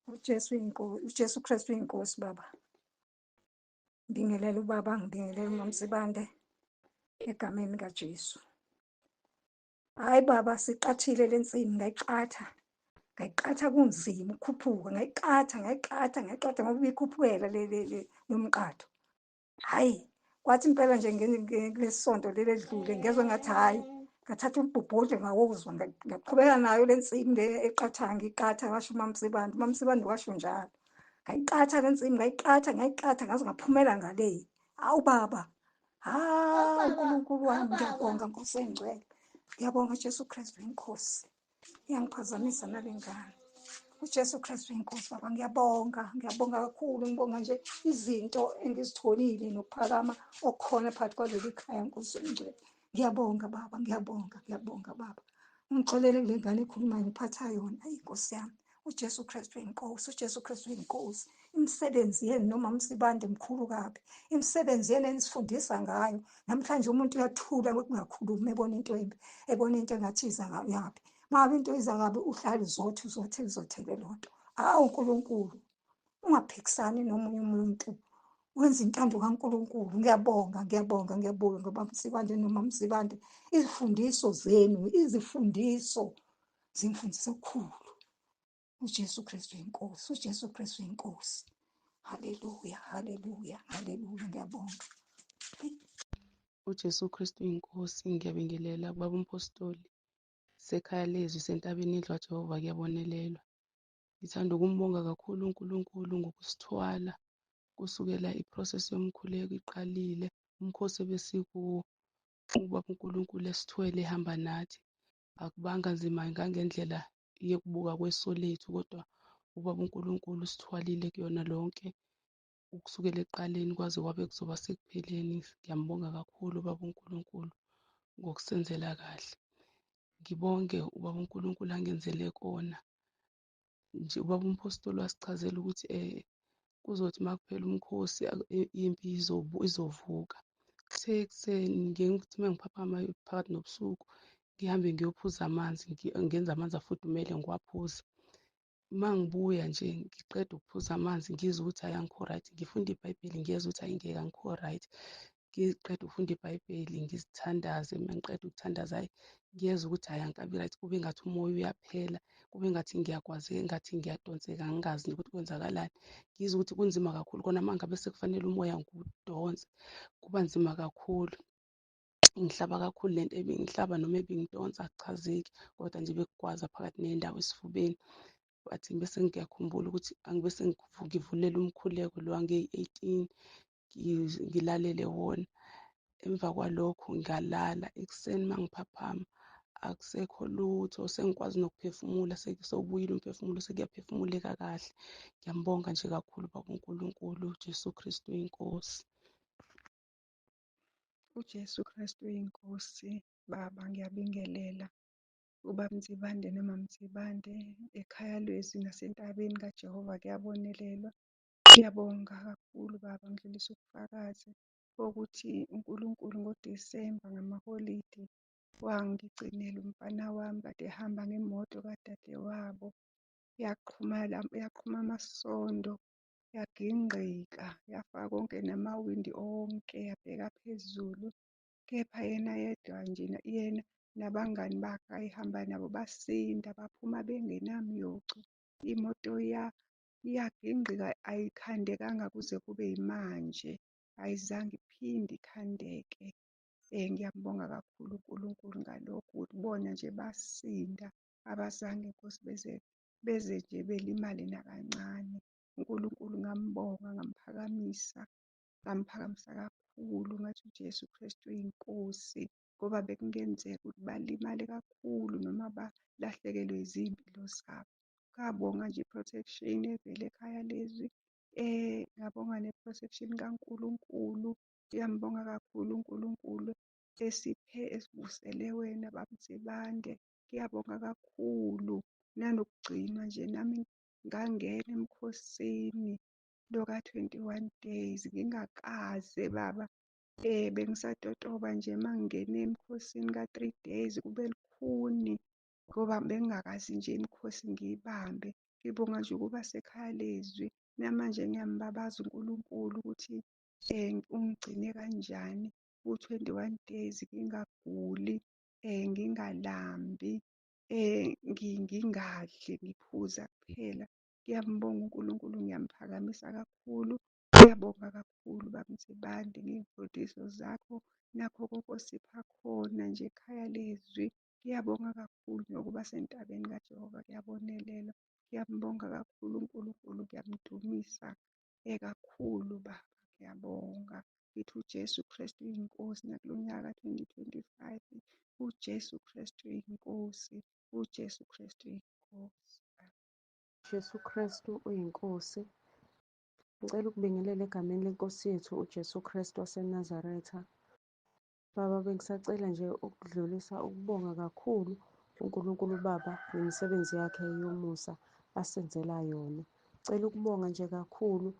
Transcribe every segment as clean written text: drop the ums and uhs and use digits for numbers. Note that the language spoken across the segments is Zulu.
UJesu uyinkosi, uJesu Kristu uyinkosi baba. Ngibingelela ubaba, ngibingelela uMaMsibande egameni likaJesu. Hhayi baba, siqathile le nsimi, ngayiqatha. Ngayiqatha kunzima ukukhuphuka, ngayiqatha, ngayiqatha, ngayiqatha ngoba ibikhuphukela le le le lomqatho. Hhayi, kwathi impela nje kulesi sonto leli edlule ngezwe ngathi hhayi, ngathatha umbhubhudle ngawuzwa, ngaqhubeka nayo le nsimi le eqathayo, ngiqatha, washo uMaMsibande, uMaMsibande washo njalo. Ngayiqatha le nsimi, ngayiqatha, ngayiqatha ngaze ngaphumela ngale. Hawu baba, hawu Nkulunkulu wami, ngiyabonga Nkosi engcwele. Ngiyabonga Jesu Kristu inkosi. Iyangiphazamisa nale ngane. UJesu Kristu inkosi baba, ngiyabonga, ngiyabonga kakhulu, ngibonga nje izinto engizitholile nokuphakama okukhona phakathi kwaleli khaya Nkosi engcwele. Ngiyabonga baba, ngiyabonga, ngiyabonga baba. Ungixolele kule ngane ekhulumayo ngiphatha yona. Ayi Nkosi yami. UJesu Kristu inkosi, uJesu Kristu inkosi. Imisebenzi yenu noma msibande mkhulu kabi. Imisebenzi yenu enisifundisa ngayo. Namhlanje umuntu uyathula kungakhulumi ebona into embi, ebona into engathi iza kabi. Mangabe into iza kabi uhlale uzothi uzothi uzothele lonto. Hawu uNkulunkulu, ungaphikisani nomunye umuntu. Wenza intando kaNkulunkulu. Ngiyabonga, ngiyabonga, ngiyabonga ngoba Msibande noma Msibande, izifundiso zenu, izifundiso zingifundisa okukhulu. UJesu Kristu inkosi, uJesu Kristu inkosi. Haleluya, haleluya, haleluya, ngiyabonga. UJesu Kristu inkosi, ngiyabingelela kubaba umpostoli sekhaya lezwi sentabeni indlu kaJehova kuyabonelelwa. Ngithanda ukumbonga kakhulu uNkulunkulu ngokusithwala kusukela iprocess yomkhuleko iqalile, umkhosi ebesikuwo, ubaba uNkulunkulu esithwele ehamba nathi. Akubanga nzima ngangendlela yokubuka kweso lethu, kodwa ubaba uNkulunkulu usithwalile kuyona lonke ukusukela ekuqaleni kwaze kwabe kuzoba sekupheleni. Ngiyambonga kakhulu ubaba uNkulunkulu ngokusenzela kahle. Ngibonge ubaba uNkulunkulu angenzele kona. Nje ubaba umpostoli wasichazela ukuthi kuzothi uma kuphela umkhosi impi izovuka. Kuthe ekuseni ngiye ngithi uma ngiphaphama phakathi nobusuku ngihambe ngiyophuza amanzi, ngenze amanzi afudumele ngiwaphuze. Uma ngibuya nje ngiqeda ukuphuza amanzi ngizwe ukuthi hhayi angikho right, ngifunda iBhayibheli ngiyezwa ukuthi hhayi ngeke angikho right. Ngiqeda ukufunda iBhayibheli ngizithandaze, uma ngiqeda ukuthandaza hhayi ngiyezwa ukuthi hhayi angikabi right, kube ngathi umoya uyaphela, kube ngathi ngiyagwazeka, ngathi ngiyadonseka, ngingazi ukuthi kwenzakalani. Ngizwe ukuthi kunzima kakhulu kona uma ngabe sekufanele umoya ngiwudonse, kuba nzima kakhulu. Ngihlaba kakhulu lento ebingihlaba noma ebingidonsa akuchazeki, kodwa nje bekugwaza phakathi nendawo esifubeni. But bese ngiyakhumbula ukuthi angibese ngivulela umkhuleko lo wangeyi-18 ngilalele wona. Emva kwalokho ngalala ekuseni uma ngiphaphama akusekho lutho, sengikwazi nokuphefumula, sewubuyile umphefumulo, sekuyaphefumuleka kahle. Ngiyambonga nje kakhulu baba uNkulunkulu, uJesu Kristu inkosi. UJesu Kristu uyinkosi. Baba, ngiyabingelela ubaba Nsibande noma Msibande ekhaya lwezwi nasentabeni kaJehova kuyabonelelwa. Ngiyabonga kakhulu baba, ngidlulisa ubufakazi bokuthi uNkulunkulu ngoDisemba ngamaholidi wangigcinela umfana wami kade ehamba ngemoto kadadewabo, yaqhuma yaqhuma amasondo, yagingqika, yafaka konke namawindi onke, yabheka phezulu. Kepha yena yedwa nje yena nabangani bakhe ayehamba nabo basinda baphuma bengenamyocu. Imoto yagingqika ayikhandekanga kuze kube yimanje, ayizange iphinde ikhandeke. Ngiyambonga kakhulu uNkulunkulu ngalokhu ukuthi bona nje basinda, abazange Nkosi beze beze nje belimale nakancane. uNkulunkulu ngambonga ngamphakamisa, ngamphakamisa kakhulu ngathi uJesu Kristu uyinkosi ngoba bekungenzeka ukuthi balimale kakhulu noma balahlekelwe izimpilo zabo. Ngabonga nje i-protection evele ekhaya lezwi, ngabonga ne-protection kaNkulunkulu. Ngiyambonga kakhulu uNkulunkulu esiphe esivusele wena baba Nsibande. Ngiyabonga kakhulu nanokugcinwa nje nami ngangena emkhosini lo ka-21 days ngingakaze baba bengisatotoba nje uma ngingena emkhosini ka-3 days kube lukhuni ngoba bengingakazi nje imikhosi ngiyibambe. Ngibonga nje ukuba sekhaya lezwi. Namanje ngiyambabaza uNkulunkulu ukuthi ungigcine kanjani ku-21 days ngingaguli, ngingalambi, ngingadli, ngiphuza kuphela. Ngiyambonga uNkulunkulu, ngiyamphakamisa kakhulu. Ngiyabonga kakhulu Baba Nsibande ngey'mfundiso zakho nakho konke osipha khona nje ekhaya lezwi. Ngiyabonga kakhulu nokuba sentabeni kaJehova kuyabonelelwa. Ngiyambonga kakhulu uNkulunkulu, ngiyamdumisa kakhulu Baba, ngiyabonga. Ngithi uJesu Kristu uyinkosi nakulo nyaka ka-2025. UJesu Kristu uyinkosi, uJesu Kristu uyinkosi. Jesu Kristu uyinkosi. Ngicela ukubingelela egameni lenkosi yethu uJesu Kristu waseNazaretha. Baba, bengisacela nje ukudlulisa ukubonga kakhulu uNkulunkulu Baba ngemisebenzi yakhe yomusa asenzela yona. Cela ukubonga nje kakhulu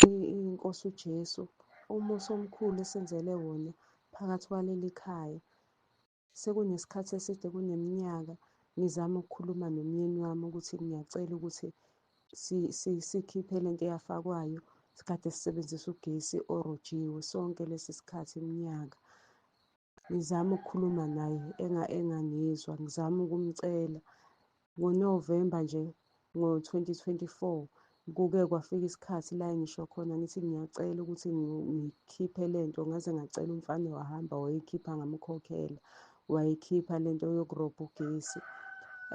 inkosi uJesu, umusa omkhulu esenzele wona phakathi kwaleli khaya. Sekunesikhathi eside, kuneminyaka ngizama ukukhuluma nomyeni wami ukuthi ngiyacela ukuthi sikhiphe lento eyafakwayo, sikade sisebenzisa ugesi orojiwe sonke lesi sikhathi iminyaka. Ngizama ukukhuluma naye engangizwa, ngizama ukumcela. NgoNovemba nje ngo-2024 kuke kwafika isikhathi la engisho khona ngithi ngiyacela ukuthi ngikhiphe lento, ngaze ngacela umfana wahamba wayoyikhipha ngamkhokhela, wayikhipha lento yokurobha ugesi.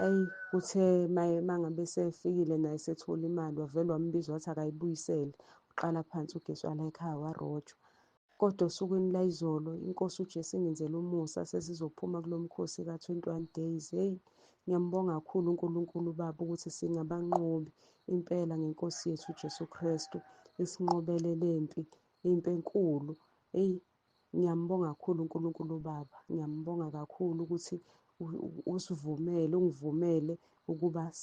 Eyi, kuthe mangabe sefikile naye sethola imali, wavele wambiza wathi akayibuyisele, uqala phansi ugesi wala ekhaya warojwa. Kodwa osukwini layizolo inkosi uJesu ingenzele umusa, sesizophuma kulo mkhosi ka-21 days. Hheyi, ngiyambonga kakhulu uNkulunkulu Baba ukuthi singabanqobi impela ngenkosi yethu uJesu Kristu, isinqobele lempi, impi enkulu. Eyi, ngiyambonga kakhulu uNkulunkulu Baba, ngiyambonga kakhulu ukuthi usivumele, ungivumele ukuba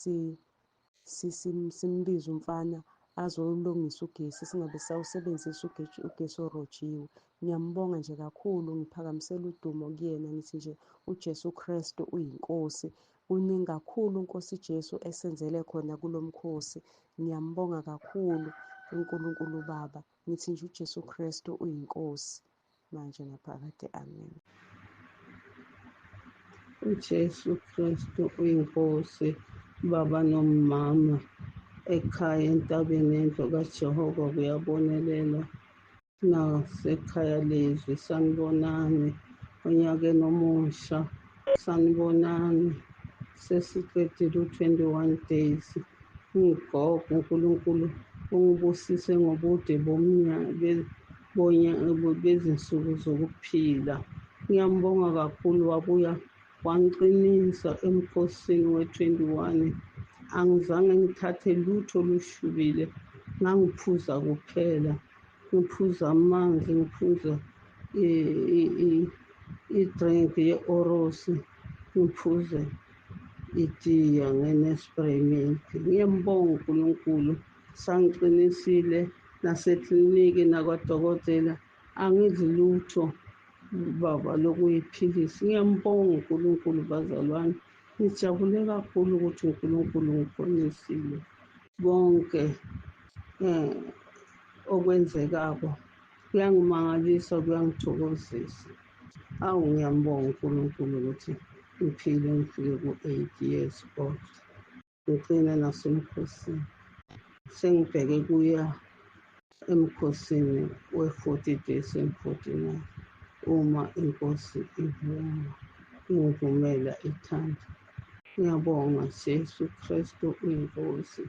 simbize umfana azolungisa ugesi, singabe sisawusebenzisa ugesi orojiwe. Ngiyambonga nje kakhulu, ngiphakamisela udumo kuyena, ngithi nje uJesu Kristu uyinkosi. Kuningi kakhulu Nkosi Jesu esenzele khona kulo mkhosi. Ngiyambonga kakhulu uNkulunkulu Baba, ngithi nje uJesu Kristu uyinkosi manje naphakade. Amen. UJesu Kristu uyinkosi, baba nomama ekhaya entabeni yendlu kaJehova kuyabonelelwa nasekhaya lezwi. Sanibonani onyakeni omusha, sanibonani, sesiqedile u-21 days. Ngigogo uNkulunkulu ungibusise ngobude bezinsuku zokuphila. Ngiyambonga kakhulu, wabuya wangiqinisa emkhosini we-21. Angizange ngithathe lutho olushubile, ngangiphuza kuphela, ngiphuza amanzi, ngiphuza i-drink ye-Orosi, ngiphuze itiya ngene-spray milk. Ngiyambonga uNkulunkulu, sangiqinisile nasekliniki nakwadokotela, angidli lutho baba lokuyiphilisa. Ngiyambonga uNkulunkulu bazalwane, ngijabule kakhulu ukuthi uNkulunkulu ngikhonisile konke okwenzekako. Kuyangimangalisa, kuyangithokozisa. Awu, ngiyambonga uNkulunkulu ukuthi ngiphile ngifike ku-8 years old, ngigcine nasemkhosini. Sengibheke kuya emkhosini we-40 days and 49 uma inkosi ivuma, ingivumela ithanda. Ngiyabonga Jesu Kristu uyinkosi,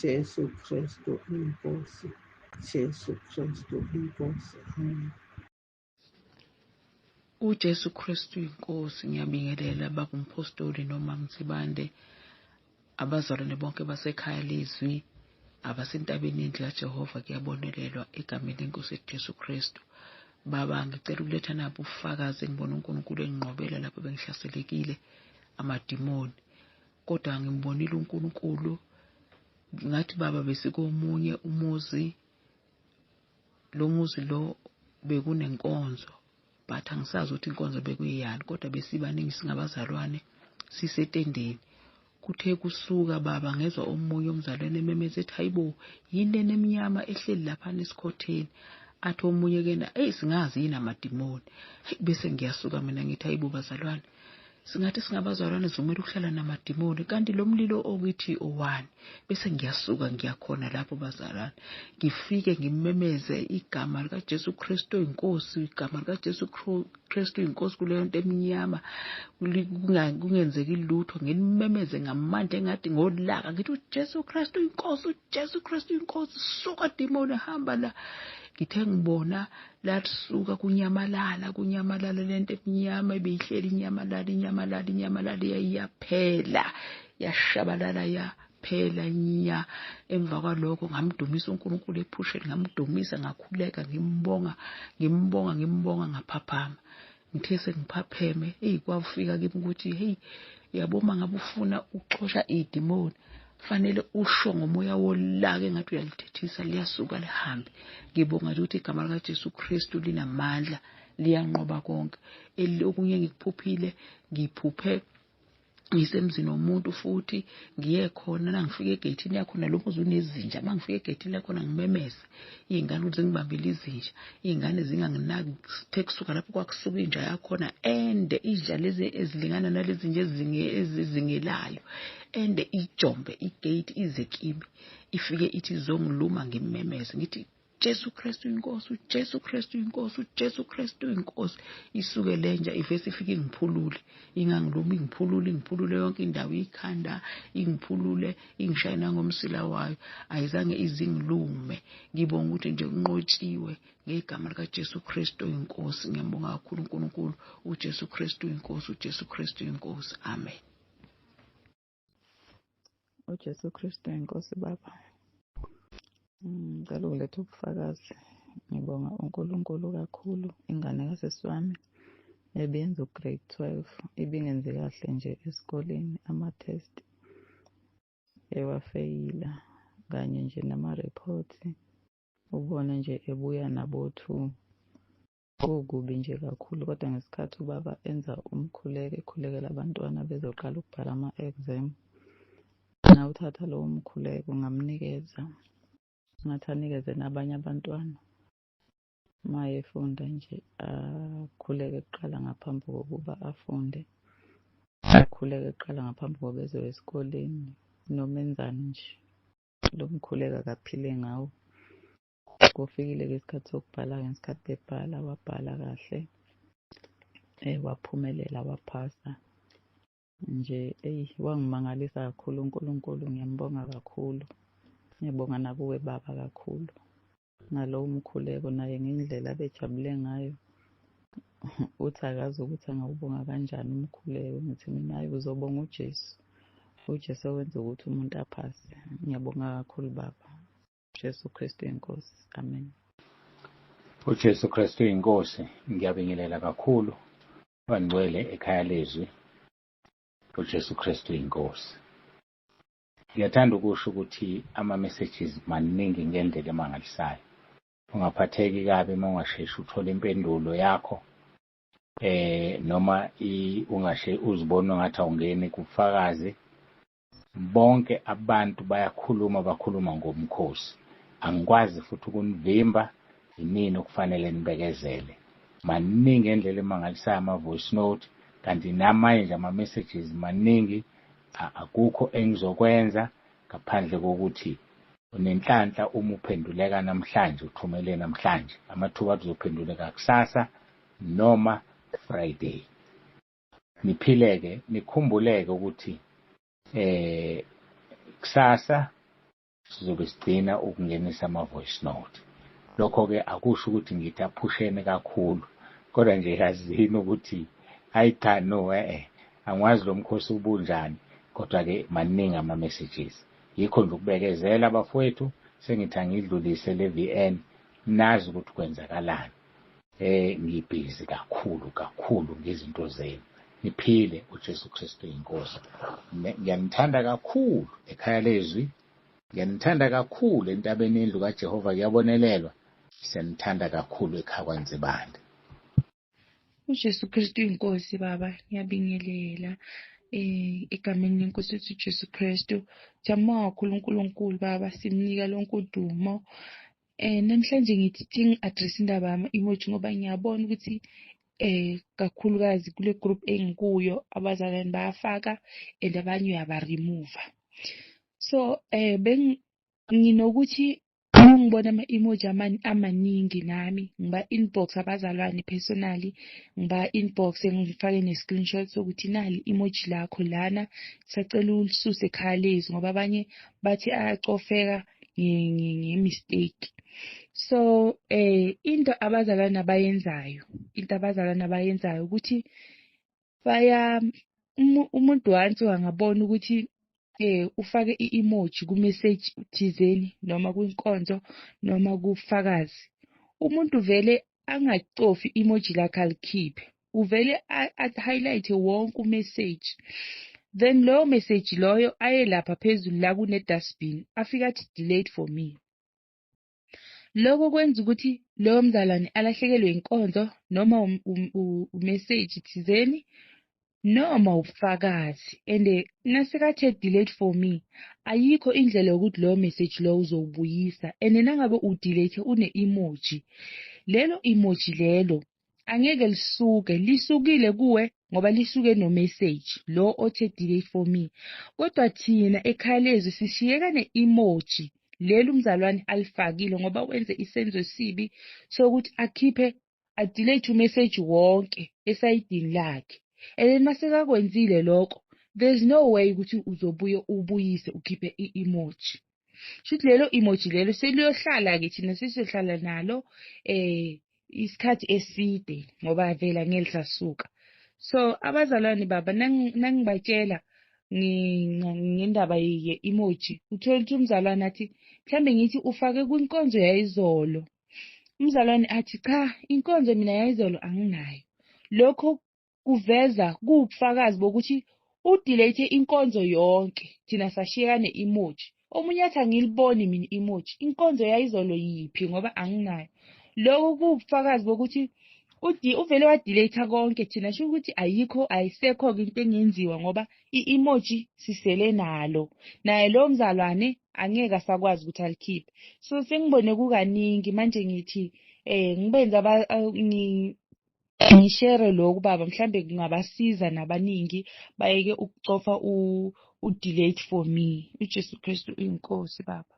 Jesu Kristu uyinkosi, Jesu Kristu uyinkosi. Amen. UJesu Kristu inkosi. Ngiyabingelela baba umpostoli noma Msibande, abazalwane bonke basekhaya lezwi, abasentabeni yendlu kaJehova kuyabonelelwa egameni lenkosi Jesu Kristu. Baba, ngicela ukuletha nabo ubufakazi. Ngibona uNkulunkulu enginqobela lapho bengihlaselekile amadimoni, kodwa ngimbonile uNkulunkulu. Ngathi baba, besikomunye umuzi, lo muzi lo bekunenkonzo, but angisazi ukuthi inkonzo bekuyiyani, kodwa besibaningi singabazalwane sisetendeni. Kuthe kusuka baba ngezwa omunye umzalwane ememeza ethi hayibo yini lena emnyama ehleli laphana esikhotheni. Athi omunye kena eyi singazi yini amadimoni. Heyi bese ngiyasuka mina ngithi hayibo bazalwane singathi singabazalwane sivumela ukuhlala namadimoni kanti lo mlilo okithi owani. Bese ngiyasuka ngiyakhona lapho bazalwane ngifike ngimemeze igama likaJesu Kristu inkosi, igama likaJesu Kristu inkosi kuleyo nto emnyama kungenzeki lutho, ngilimemeze ngamandla engathi ngolaka ngithi uJesu Kristu inkosi, uJesu Kristu inkosi, suka dimoni hamba la. Ngithe ngibona lisuka kunyamalala, kunyamalala lento emnyama ebeyihleli inyamalala, inyamalala, inyamalala iyaphela, yashabalala yaphela nya. Emva kwalokho ngamdumisa uNkulunkulu ephusheni, ngamdumisa ngakhuleka ngimbonga, ngimbonga, ngimbonga ngaphaphama. Ngithe sengiphapheme, eyi kwafika kimi ukuthi hey yabo uma ngabe ufuna ukuxosha idimoni fanele usho ngomoya wolaka engathi uyalithethisa liyasuka lihambe. Ngibonga nje ukuthi igama likaJesu Kristu linamandla, liyanqoba konke. Okunye engikuphuphile, ngiphuphe ngisemzini womuntu futhi ngiye khona, nangifika egeyithini yakhona lo muzi unezinja, uma ngifika egeyithini lakhona ngimemeze iy'ngane ukuthi zingibambele izinja, iy'ngane zinganginaki. Sithe kusuka lapho kwakusuka inja yakhona ende, inja lezi ezilingana nalezi nje ezizingelayo, ende ijombe igate ize kimi, ifike ithi izongiluma, ngimemeze ngithi Jesu Kristu inkosi, uJesu Kristu inkosi, uJesu Kristu inkosi. Isuke lenja ivese ifike ingiphulule, ingangilumi, ingiphulule, ingiphulule yonke indawo, ikhanda ingiphulule, ingishaye nangomsila wayo, ayizange izingilume. Ngibonga ukuthi nje kunqotshiwe ngegama likaJesu Kristu inkosi. Ngiyambonga kakhulu uNkulunkulu, uJesu Kristu inkosi, uJesu Kristu inkosi. Amen. UJesu Kristu inkosi baba. Ngicela ukuletha ubufakazi. Ngibonga uNkulunkulu kakhulu. Ingane kasisi wami ebiyenza u-grade 12 ibingenzi kahle nje esikoleni, ama-test ewafeyila kanye nje nama-report, ubone nje ebuya nabo-2. Kukubi nje kakhulu, kodwa ngesikhathi ubaba enza umkhuleko ekhulekela abantwana bezoqala ukubhala ama-exam, ngawuthatha lowo mkhuleko ngamnikeza, ngathi anikeze nabanye abantwana uma efunda nje akhuleke kuqala ngaphambi kokuba afunde, akhuleke kuqala ngaphambi kokuba ezoya esikoleni noma enzani nje, lo mkhuleko akaphile ngawo. Kufikile-ke isikhathi sokubhala-ke, ngesikhathi bebhala wabhala kahle, waphumelela waphasa nje. Eyi wangimangalisa kakhulu uNkulunkulu, ngiyambonga kakhulu. Ngiyabonga nakuwe baba kakhulu ngalowo mkhuleko, naye ngendlela abejabule ngayo. Uthi akazi ukuthi angawubonga kanjani umkhuleko. Ngithi mina hayi uzobonga uJesu, uJesu owenza ukuthi umuntu aphase. Ngiyabonga kakhulu baba. Jesu Kristu inkosi. Amen. UJesu Kristu inkosi. Ngiyabingelela kakhulu bangcwele ekhaya lezwi. UJesu Kristu inkosi. Ngiyathanda ukusho ukuthi ama-messages maningi ngendlela emangalisayo. Ungaphatheki kabi uma ungasheshi uthole impendulo yakho, noma ungashe uzibone ngathi awungeni kubufakazi. Bonke abantu bayakhuluma, bakhuluma ngomkhosi. Angikwazi futhi ukunivimba, yinini okufanele nibekezele. Maningi endlela emangalisayo ama-voice note, kanti namanye nje ama-messages maningi. Akukho engizokwenza ngaphandle kokuthi unenhlanhla uma uphenduleka namhlanje, uthumele namhlanje. Amathuba azophenduleka kusasa noma Friday. Niphileke, nikhumbuleke ukuthi kusasa sizobe sigcina ukungenisa ama-voice note. Lokho-ke akusho ukuthi ngithi aphushene kakhulu, kodwa nje yazini ukuthi hayi cha no angwazi lo mkhosi ubunjani, kodwa-ke maningi ama-messages. Yikho nje ukubekezela bafowethu, sengithi angidlulise le VN, nazi ukuthi kwenzakalani. Ngibhizi kakhulu kakhulu ngezinto zenu. Niphile, uJesu Kristu inkosi. Ngiyanithanda kakhulu ekhaya lezwi, ngiyanithanda kakhulu entabeni yendlu kaJehova kuyabonelelwa, siyanithanda kakhulu ekhaya kwaNzibande. UJesu Kristu inkosi baba, ngiyabingelela. Egameni lenkosi yethu uJesu Kristu. Siyambonga kakhulu uNkulunkulu baba, simnika lonke udumo. Namhlanje ngithi thi ngi-address indaba yama-emoji ngoba ngiyabona ukuthi kakhulukazi kule group engikuyo abazalwane bayafaka and abanye uyaba-remove. So nginokuthi uma ngibona ama-emoji amaningi nami ngiba-inbox abazalwane personally, ngiba-inbox ngifake ne-screenshot sokuthi nali i-emoji lakho lana, sacela ulisuse ekhaya ngoba abanye bathi ayacofeka nge-mistake. So into abazalwane abayenzayo, into abazalwane abayenzayo ukuthi baya umuntu once angabona ukuthi ufake i-emoji ku-message thizeni noma kwinkonzo noma kufakazi, umuntu vele angacofi i-emoji lakhe alikhiphe, uvele a-highlight wonke u-message, then loyo message loyo aye lapha phezulu la kune-dustbin, afike athi delete for me. Lokho kwenza ukuthi loyo mzalwane alahlekelwe inkonzo noma u-message thizeni noma ubufakazi. And nasekathe delete for me, ayikho indlela yokuthi loyo message loyo uzowubuyisa. And nangabe u-delete une-emoji, lelo emoji lelo angeke lisuke, lisukile kuwe ngoba lisuke no-message lo othe delete for me. Kodwa thina ekhaya lezwi sishiyeka ne-emoji leli umzalwane alifakile ngoba wenze isenzo esibi sokuthi akhiphe, a-delete u-message wonke esayidini lakhe. And then masekakwenzile lokho, there's no way ukuthi uzobuye ubuyise ukhiphe i-emoji. Shuthi lelo emoji lelo seliyohlala-ke, thina sesiyohlala nalo isikhathi eside ngoba vele angeke lisasuka. So abazalwane baba, nangibatshela ngendaba ye-emoji, uthola ukuthi umzalwane athi mhlambe ngithi ufake kwinkonzo yayizolo, umzalwane athi cha, inkonzo mina yayizolo anginayo. Lokho kuveza kuwubufakazi bokuthi u-delete inkonzo yonke, thina sashiyeka ne-emoji. Omunye athi angiliboni mina i-emoji, inkonzo yayizolo yiphi ngoba anginayo. Lokho kuwubufakazi bokuthi uvele wa-delete konke, thina sho ukuthi ayikho, ayisekho-ke into engenziwa ngoba i-emoji sisele nalo, naye lowo mzalwane angeke asakwazi ukuthi alikhiphe. So sengibone kukaningi manje, ngithi ngibenze ngi-share lokhu baba, mhlambe kungabasiza nabaningi bayeke ukucofa u-delete for me. UJesu Kristu uyinkosi baba.